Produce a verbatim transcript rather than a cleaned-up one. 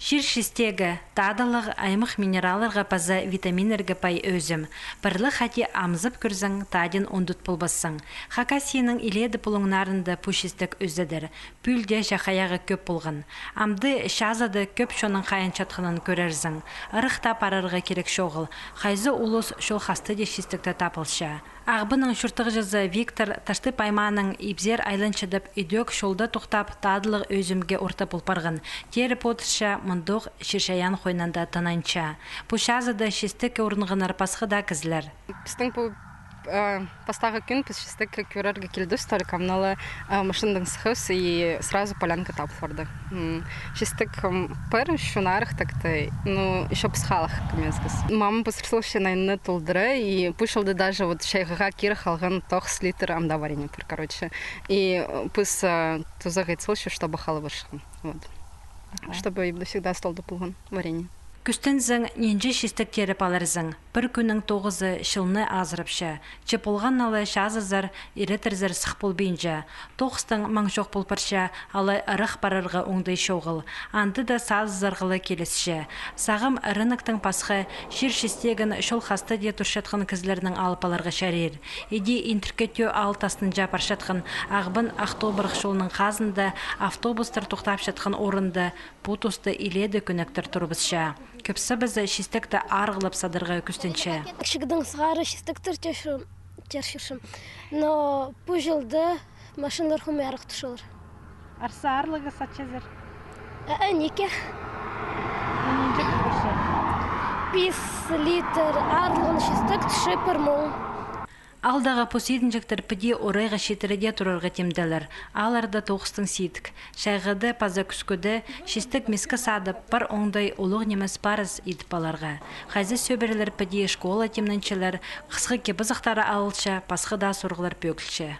Чир чистегі — тадылығ, аймах минералларға паза витаминнерге пай ӧзім. Пір ле хати амзап кӧрзең, тадин ундут полбассың. Хакасияның илееде пулуңнарында пу чистек ӧзедір. Пӱӱл дее чахайағы кӧп полған. Амды чазыда кӧп чонның хайынчатханын кӧрерзің. Ырахта парарға кирек чоғыл. Хайзы улус чол хастыда чистекті тап алча. Ағбанның чуртағҷызы Виктор Таштып аймааның Ибзер айланчадап, идӧк чолда тохтап, тадылығ ӧзімге орта пол парған. Тееріп одырча, мындох чир-чайаан хойнында тынанча. Пу чазыда чистекке урунғаннар пасха даа кізілер. Пістің пу, э, пастағы кӱн піс чистекке кӧрерге килдібіс, только амды ла, э, машинадаң сыххабыс и сразу полянка тап полды. М, чистек, м, пір, чон арых тікті, ну, ещё пасхалығ кӧмезгіс. Мама пазар салча, найны толдыра, и пу чылда даже вот чайғыға кире халған тоғыс литр амды варенье пар, короче. И, э, піс, э, тузағ ит салча, чтобы хал парчатхан. Вот. Ага. Чтобы именно всегда столда полған варенье. Кӱстензең, нинҷе чистек тееріп аларзың. Пір кӱннің тоғызы чылны азырапча. Че полған на ла чазызар, иретірзер сых полбинча. Тоғыстаң маң чох пол парча, алай ырах парарға оңдай чоғыл. Анда даа сазызарға ла килісче. Сағам рыноктаң пасха, чир чистегін чол хастыда турчатхан кізілернең алып аларға чарир. Иди Интіркетӧӧ аал тастынҷа парчатхан Ағбан — Ах Тобырах чолының хазында автобустар тохтапчатхан орында пу туста илееде кӧнектер турыбысча. Кӧп сыбызы чистекті арығлап садарға кӱстенче. Чигдең сығара чистектер теер чӧрчем. Но пу чылда машиналар хомай арах тӱсчелер. Арса аарлығ сатчазар? Э, э, нике. Нинҷе кӧрче? Пис литр аарлығ чистек тӱсче пір муң. Аалдағы пос идінҷектер піди орайға читіре дее турарға тимделер. Аалларда тоғыстаң сидік. Чайғыда паза кӱскӱде чистек миске садып, пір оңдай, улуғ нимес парыс идіп аларға. Хайзы сӧбірелер піди школа тимненчелер, хысхы кип-азахтары алылча, пасха даа сурығлар пӧгілче.